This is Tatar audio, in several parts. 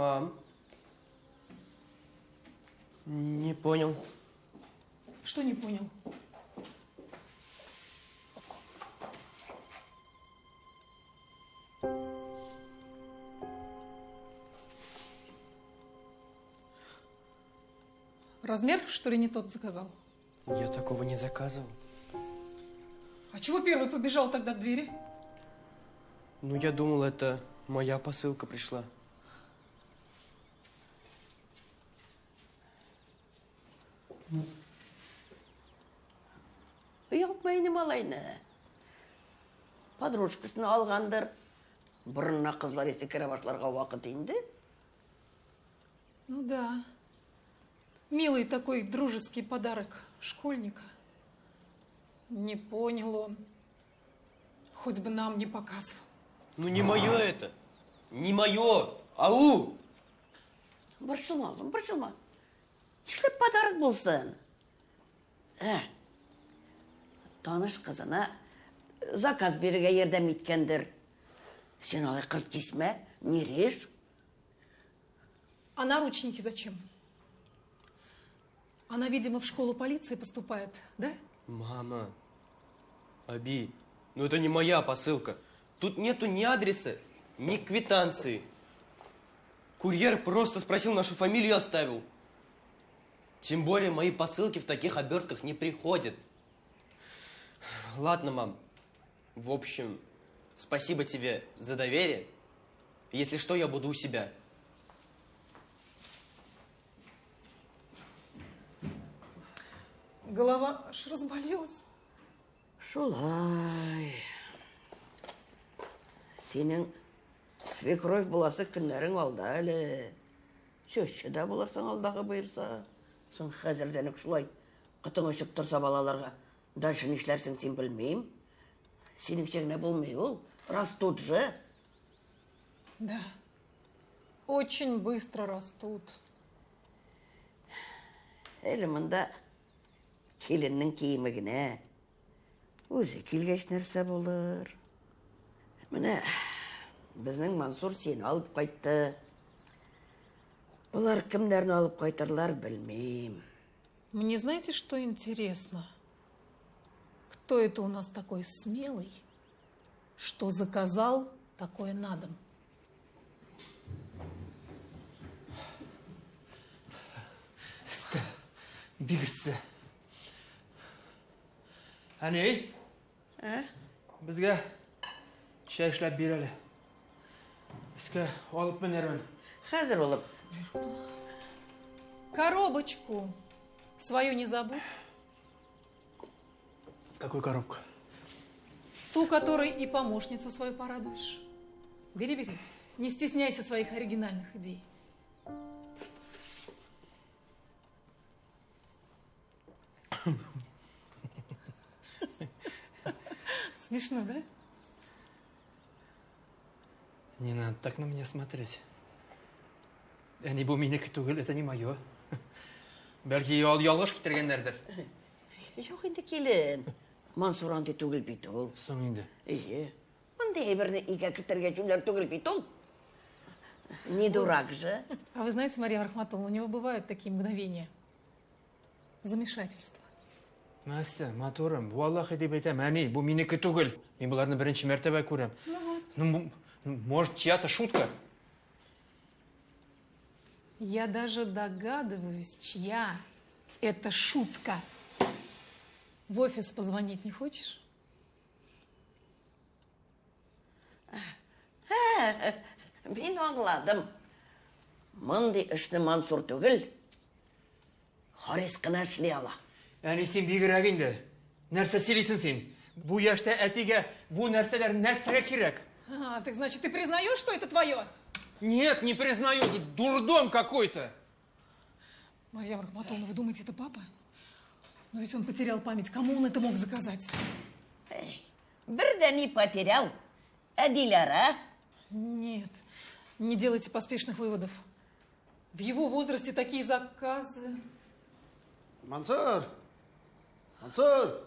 Мам. Не понял. Что не понял? Размер, что ли, не тот заказал? Я такого не заказывал. А чего первый побежал тогда к двери? Ну, я думал, это моя посылка пришла. Оялтма инде малайны. Подружкасын алгандыр. Борынына кызлар исе керә башларга вакыт инде. Ну да. Милый такой дружеский подарок школьника. Не понял он. Хоть бы нам не показывал. Ну не мое это. Не мое. Ау! Борчылма, улым, борчылма. Нишләп подарок булсын? Ә, таныш кызына заказ бирергә ярдәм иткәндер. Син алай кырт кисмә, не режь. А наручники зачем? Она, видимо, в школу полиции поступает, да? Мама, Аби, ну это не моя посылка. Тут нету ни адреса, ни квитанции. Курьер просто спросил нашу фамилию и оставил. Тем более мои посылки в таких обертках не приходят. Ладно, мам. В общем, спасибо тебе за доверие. Если что, я буду у себя. Голова аж разболелась. Шулай. Синең свекровь буласы көннәрең алда әле. Теща да булырсың алдагы боерса. Соң хәзердән үк шулай котың очып торса балаларга. Дальше нишләрсең син белмим. Синеңчә генә булмый ул. Растут же. Да. Очень быстро растут. Әле монда киленнең киеме генә. Үзе килгәч нәрсә булыр? Менә безнең Мансур сине алып кайтты. Болар кемнәрне алып кайтырлар, белмим. Мне знаете, что интересно? Кто это у нас такой смелый, что заказал такое на дом? Эссе. Бик эссе. Әни, Ә? безгә чәй эшләп бир әле. Өскә алып менәрмен. Хәзер улым. Коробочку свою не забудь. Какую коробку? Ту, которой и помощницу свою порадуешь. Бери, бери. Не стесняйся своих оригинальных идей. Смешно, да? Не надо так на меня смотреть. Әни, бу минеке түгел, это не мое. Бәлки ялгыш китергәннәрдер. Юк инде килен. Мансур андый түгел бит ул. Соң инде. Әйе. Мондый әйберне өйгә кертергә җүләр түгел бит ул. Не дурак же. А вы знаете, Мария Рахматовна, у него бывают такие мгновения замешательства. Настя, матурым, валлахи дип әйтәм, әни, бу минеке түгел. Мин боларны беренче мәртәбә күрәм. Ну вот. Ну, может, чья-то шутка? Я даже догадываюсь, чья это шутка. В офис позвонить не хочешь? Мин аңладым. Мондый эшне Мансур түгел, Харис кына эшли ала. Әни, син бигрәк инде. Нәрсә сөйлисең син? Бу яшьтә әтигә бу нәрсәләр нәрсәгә кирәк? А, так значит, ты признаешь, что это твое? Нет, не признаю, дурдом какой-то. Марьям Рахматовна, вы думаете, это папа? Но ведь он потерял память. Кому он это мог заказать? Бер дә не потерял. Ә Диляра? Нет, не делайте поспешных выводов. В его возрасте такие заказы. Мансур! Мансур!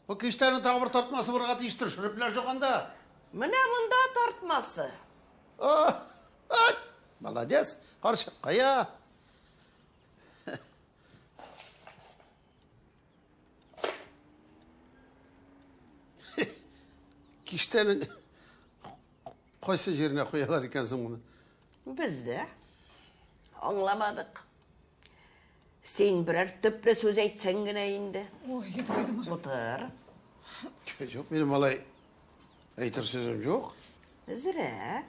Бу киштәнең тагы бер тартмасы булырга тиештер, шөрепләр юк анда. Менә монда тартмасы. Ай! Молодец, карчык, кая? Киштәнең кайсы җиренә куялар икән соң моны? Без дә аңламадык. Син берәр төпле сүз әйтсәң генә инде. Ой, я пойду. Утыр. Юк, минем алай әйтер сүзем юк. Зрә.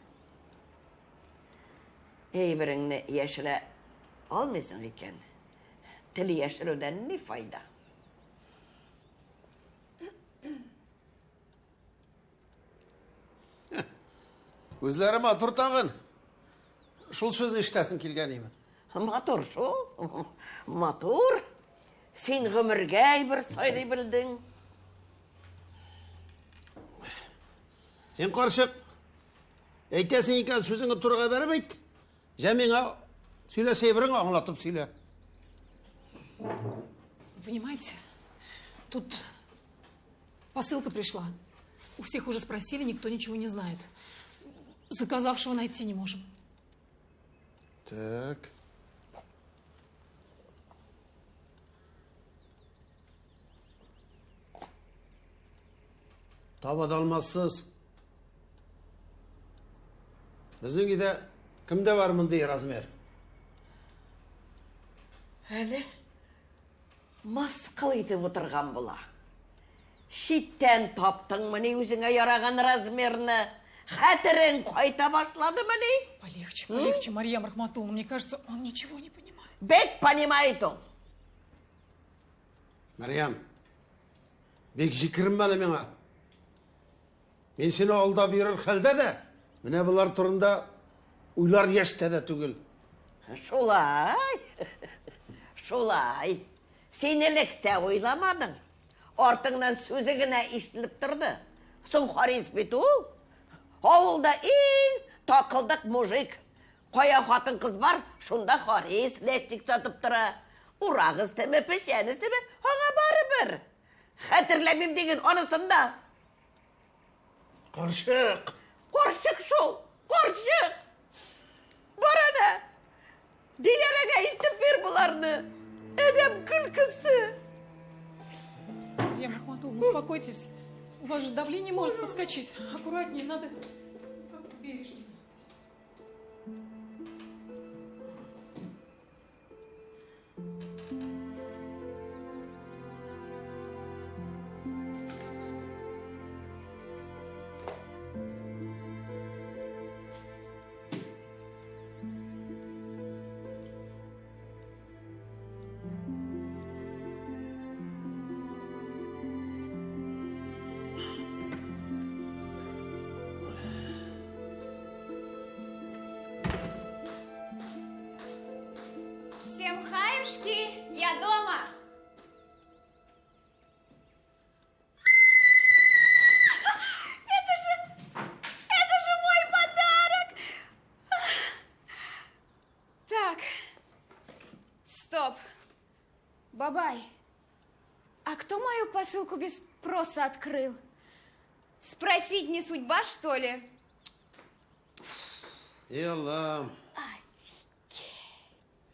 Әйбереңне яшерә алмыйсың икән. Тел яшерүдән ни файда? Үзләре матур тагын. Шул сүзне ишетәсең килгән име? Матур шул. Матур. Син гомергә әйбер сайлый белдең. Син карчык, әйтәсең икән сүзеңне турыга бәреп әйт. Җә миңа сөйләсә әйбереңне аңлатып сөйлә. Понимаете, тут посылка пришла. У всех уже спросили, никто ничего не знает. Заказавшего найти не можем. Так. Таба да алмассыз. Безнең өйдә кемдә бар мондый размер? Әле мыскыл итеп утырган була. Читтән таптыңмыни үзеңә яраган размерны? Хәтерең кайта башладымыни? Полегче, полегче, Марьям Рахматулловна. Мне кажется, он ничего не понимает. Бик понимает ул. Марьям, бик җикеренмә әле миңа. Мин сине алдап йөрер хәлдә дә, менә болар турында уйлар яшьтә дә түгел. Шулай. Шулай. Син элек тә уйламадың. Артыңнан сүзе генә ишетелеп торды. Соң Харис бит ул. Авылда иң такылдык мужик. Кая хатын-кыз бар, шунда Харис ләчтик сатып тора. Урак өстеме, печән өстеме, аңа барыбер. Хәтерләмим диген анысын да. Карчык! Карчык шул, карчык! Бар әнә. Диләрәгә илтеп бир боларны. Адәм көлкесе. Марьям Рахматулловна, успокойтесь. У вас же давление может подскочить. Аккуратнее, надо как-то бережнее. Всем хаюшки, я дома. Это же мой подарок! Так, стоп. Бабай, а кто мою посылку без спроса открыл? Спросить не судьба, что ли? Ey Аллам.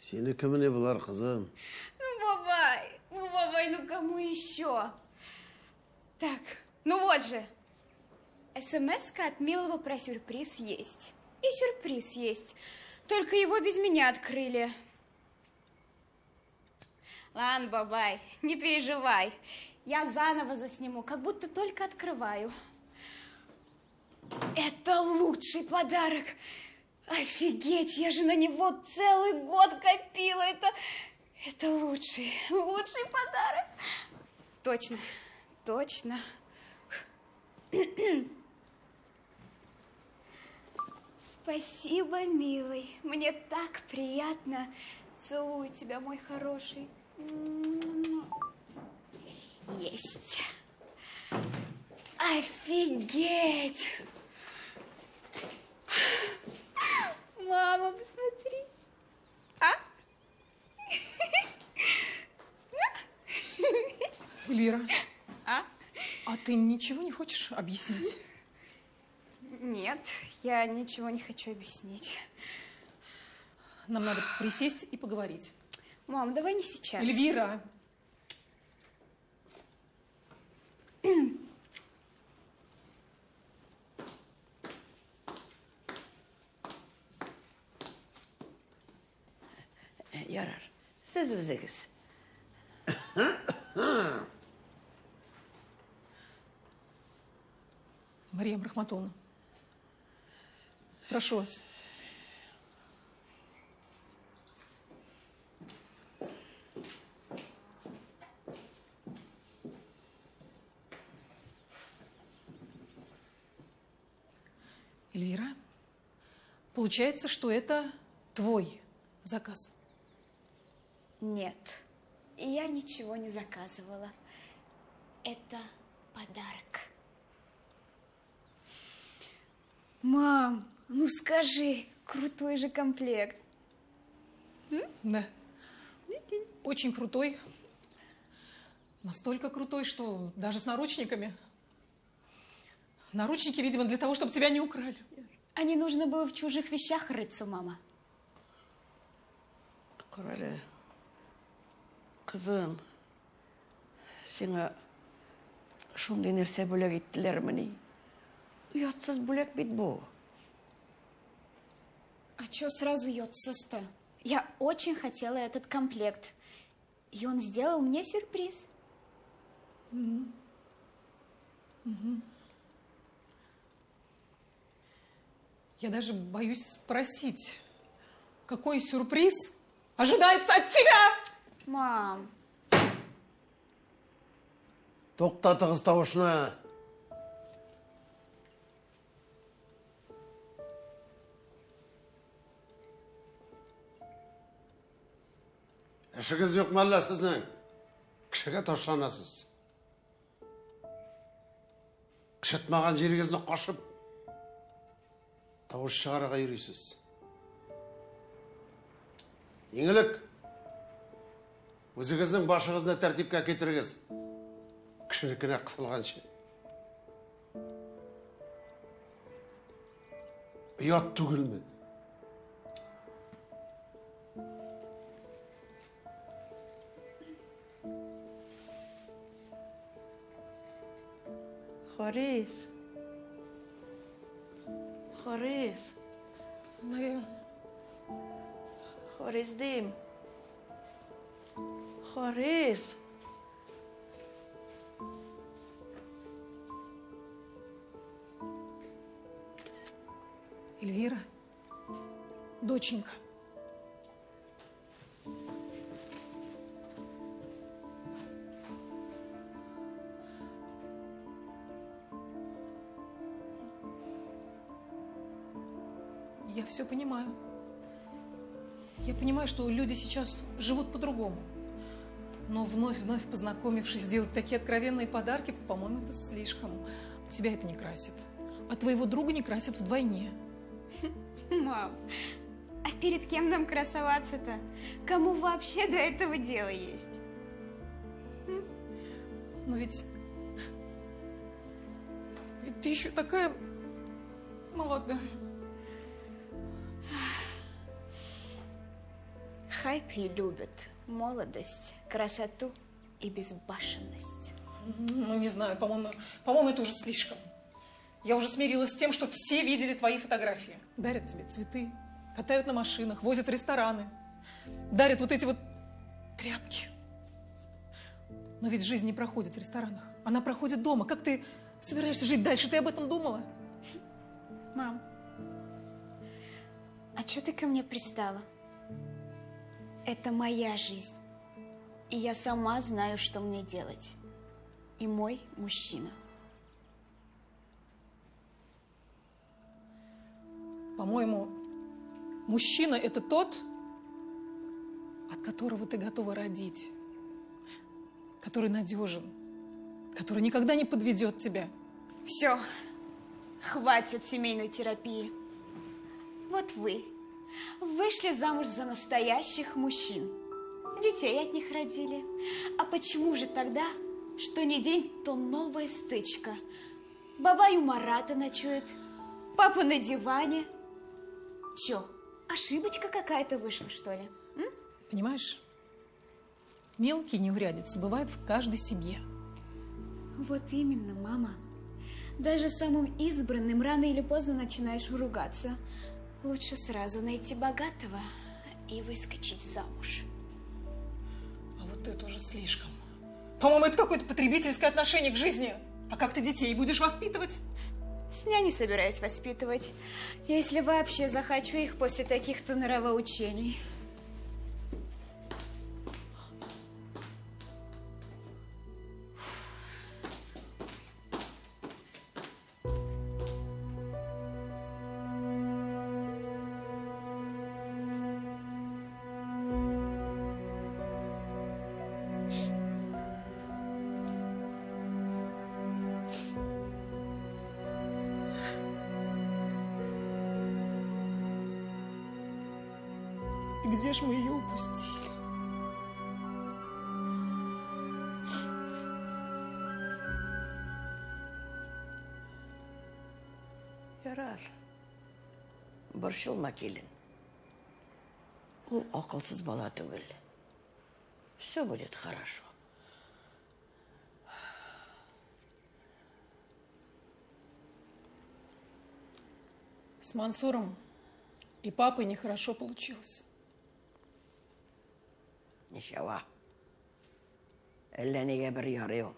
Синекемени болар, кызым? Ну, бабай, ну кому еще? Так, ну вот же. СМС-ка от милого про сюрприз есть. И сюрприз есть. Только его без меня открыли. Ладно, бабай, не переживай. Я заново засниму, как будто только открываю. Это лучший подарок. Офигеть, я же на него целый год копила. Это лучший, лучший подарок. Точно, точно. Спасибо, милый. Мне так приятно. Целую тебя, мой хороший. Есть. Офигеть! Мама, посмотри. А? Эльвира, А? а ты ничего не хочешь объяснить? Нет, я ничего не хочу объяснить. Нам надо присесть и поговорить. Мам, давай не сейчас. Эльвира! Ярар, сез үзегез. Мария Рахматулловна, прошу вас. Эльвира, получается, что это твой заказ? Нет, я ничего не заказывала. Это подарок. Мам, ну скажи, крутой же комплект. Да. Очень крутой. Настолько крутой, что даже с наручниками. Наручники, видимо, для того, чтобы тебя не украли. А не нужно было в чужих вещах рыться, мама. Кара, кызым, сиңа шундый нәрсә бүләк иттеләрмени? Оятсыз бүләк бит бу. А чё сразу оятсыз-то? Я очень хотела этот комплект. И он сделал мне сюрприз. Я даже боюсь спросить, какой сюрприз ожидается от тебя? Мам. Туктатыгыз тавышны. Эшегез юкмы әллә сезнең? Кешегә ташланасыз. Кычытмаган җирегезне кашып, тавыш чыгарырга йөрисез. Иң элек үзегезнең башыгызны тәртипкә китерегез. Кешенекенә кысылганчы. Оят түгелме? Харис. Харис. Мария. Харис дим. Харис. Эльвира, доченька. Я все понимаю. Я понимаю, что люди сейчас живут по-другому. Но вновь-вновь познакомившись, делать такие откровенные подарки, по-моему, это слишком. Тебя это не красит. А твоего друга не красит вдвойне. Мам, а перед кем нам красоваться-то? Кому вообще до этого дело есть? Но ведь... Ведь ты еще такая молодая. Хайп и любят молодость, красоту и безбашенность. Ну, не знаю, по-моему, это уже слишком. Я уже смирилась с тем, что все видели твои фотографии. Дарят тебе цветы, катают на машинах, возят в рестораны. Дарят вот эти вот тряпки. Но ведь жизнь не проходит в ресторанах. Она проходит дома. Как ты собираешься жить дальше? Ты об этом думала? Мам, а чё ты ко мне пристала? Это моя жизнь. И я сама знаю, что мне делать. И мой мужчина. По-моему, мужчина – это тот, от которого ты готова родить, который надежен, который никогда не подведет тебя. Все, хватит семейной терапии. Вот вы вышли замуж за настоящих мужчин, детей от них родили. А почему же тогда, что ни день, то новая стычка? Бабай у Марата ночует, папа на диване. Чё, Ошибочка какая-то вышла, что ли? М? Понимаешь, мелкие неурядицы бывают в каждой семье. Вот именно, мама. Даже самым избранным рано или поздно начинаешь ругаться. Лучше сразу найти богатого и выскочить замуж. А вот это уже слишком. По-моему, это какое-то потребительское отношение к жизни. А как ты детей будешь воспитывать? Я не собираюсь воспитывать, если вообще захочу их после таких-то нравоучений. Где ж мы ее упустили? Ярар. Борчылма, килен. Ул акылсыз бала түгел. Все будет хорошо. С Мансуром и папой нехорошо получилось. Ничего. Әллә нигә бер ярый ул.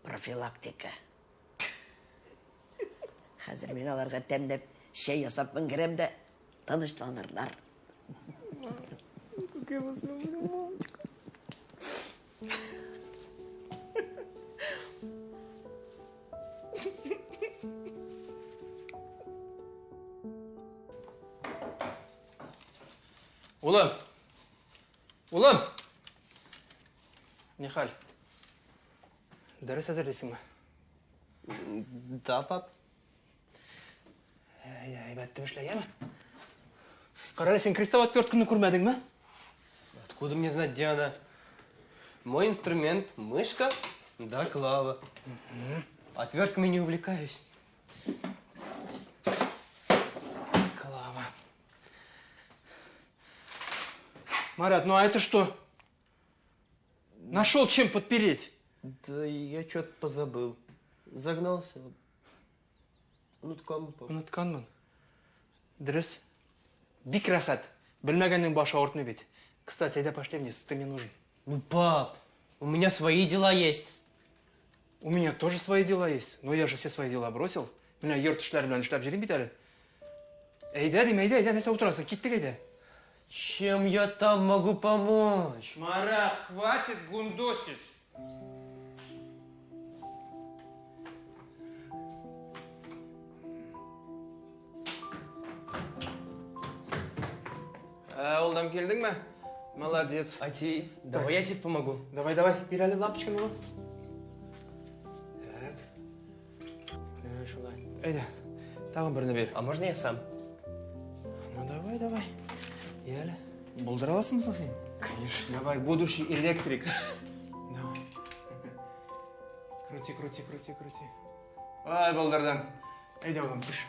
Профилактика. Хәзер мин аларга тәмләп чәй ясап менгерәм дә тынычланырлар. Как я вас люблю, мамочка. Улым! Улым! Нихәл? Дәрес әзерлисеңме? Да, пап. Әйбәт эшлә, яме? Кара, син крестовый отвертканы күрмәдеңме? Откуда мне знать, где она? Мой инструмент – мышка, да клава. Отвертками не увлекаюсь. Клава. Марат, ну а это что? Нашел чем подпереть? Да я что-то позабыл. Загнался. Онытканмын, пап. Онытканмын. Дөрес. Бик рәхәт. Белмәгәннең башы авыртмый бит. Кстати, әйдә пошли вниз, ты мне нужен. Ну, пап, у меня свои дела есть. У меня тоже свои дела есть. Но я же все свои дела бросил. Менә йорт эшләре белән эшләп йөрим бит әле. Әйдә, дим, әйдә, әйдә, нәрсә утырасың? Киттек, әйдә. Чем я там могу помочь? Марат, хватит гундосить. Улым, килдеңме? Молодец. Әти, давай я тебе помогу. Давай, давай, бир әле лампочканы. Так. Шулай. Әйдә, тагын берне бир. А можно я сам? Ну, давай, давай. Яле. Булдыра аласыңмы соң син? Конечно. Давай, будущий электрик. Давай. Крути, крути, крути, крути. Ай, булдырдың. Әйдә, улым, төш.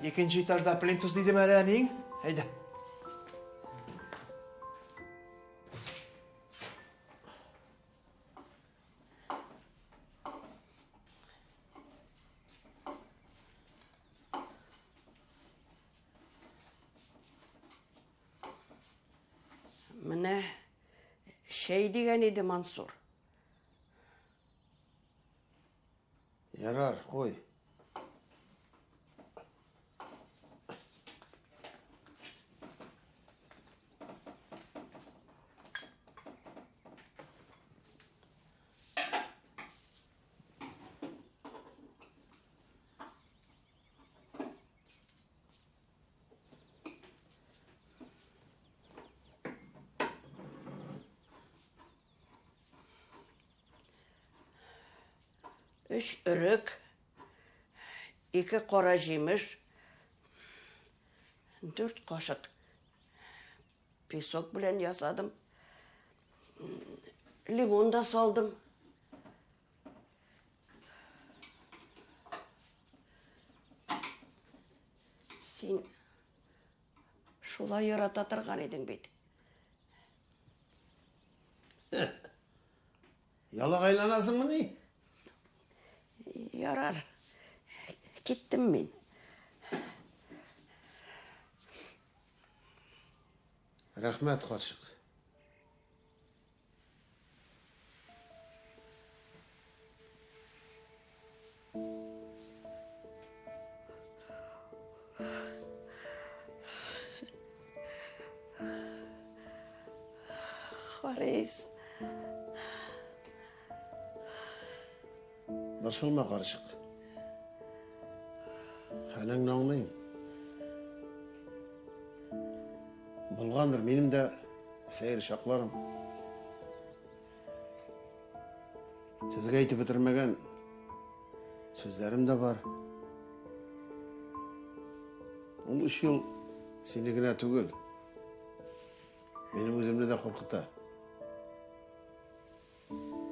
Икенче этажда плинтус дидеме әле әниең? Әйдә. Менә чәй дигән иде Мансур. Ярар, куй. Өч өрек, 2 кара җимеш, 4 кашык песок белән ясадым. Лимон да салдым. Син Шулай ярата торган идең бит. Ялагайланасыңмыни? Ярар. Киттем мин. Рәхмәт, карчык. Харис. Борчылма, карчык. Хәлеңне аңлыйм. Булгандыр минем дә сәер чакларым. Сезгә әйтеп бетермәгән сүзләрем дә бар. Ул 3 ел сине генә түгел, минем үземне дә куркыта.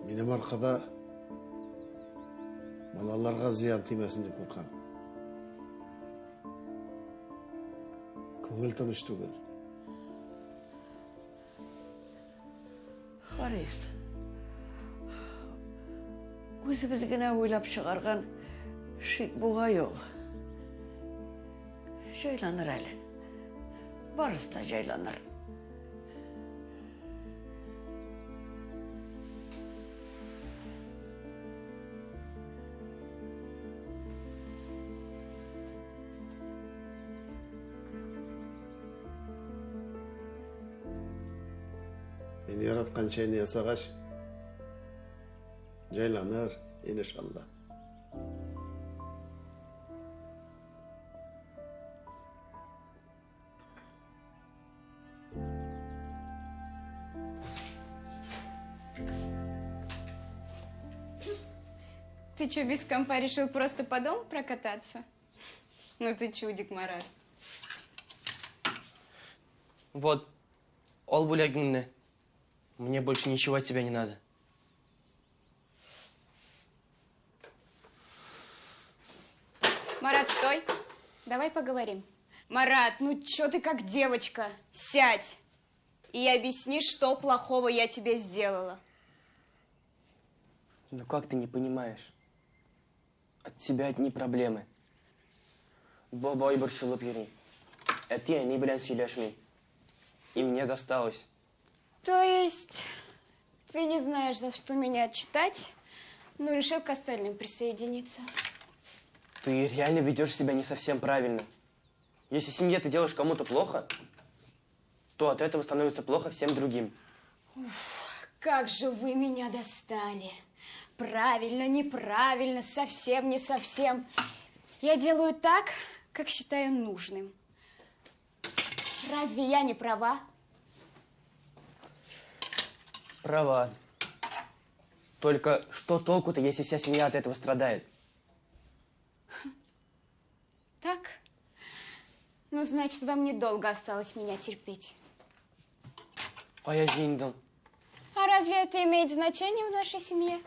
Минем аркада балаларга зыян тимәсен дип куркам. Күңел тыныч түгел. Харис, үзебез генә уйлап чыгарган шик бугай ул. Җайланыр әле. Барысы да җайланыр. Мин яраткан чәйне ясагач, җайланыр, иншалла. Ты чё, без компа решил просто по дому прокататься? Ну ты чудик, Марат. Вот, ал бүләгеңне. Мне больше ничего от тебя не надо. Марат, стой. Давай поговорим. Марат, ну чё ты как девочка? Сядь и объясни, что плохого я тебе сделала. Ну как ты не понимаешь? От тебя одни проблемы. Бабай борчылып йөри. Әти әни белән сөйләшми. И мне досталось. То есть ты не знаешь, за что меня отчитать, но решил к остальным присоединиться? Ты реально ведешь себя не совсем правильно. Если в семье ты делаешь кому-то плохо, то от этого становится плохо всем другим. Уф, как же вы меня достали. Правильно, неправильно, совсем, не совсем. Я делаю так, как считаю нужным. Разве я не права? Права. Только что толку-то, если вся семья от этого страдает? Так? Ну, значит, вам недолго осталось меня терпеть. А я җыендың. А разве это имеет значение в нашей семье?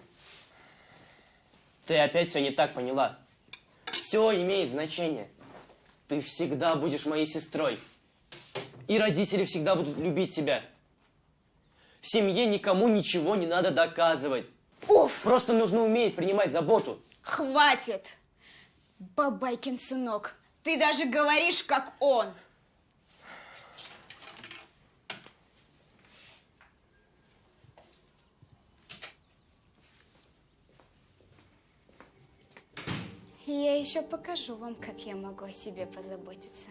Ты опять все не так поняла. Все имеет значение. Ты всегда будешь моей сестрой. И родители всегда будут любить тебя. В семье никому ничего не надо доказывать. Уф! Просто нужно уметь принимать заботу. Хватит! Бабайкин сынок, ты даже говоришь, как он. Я еще покажу вам, как я могу о себе позаботиться.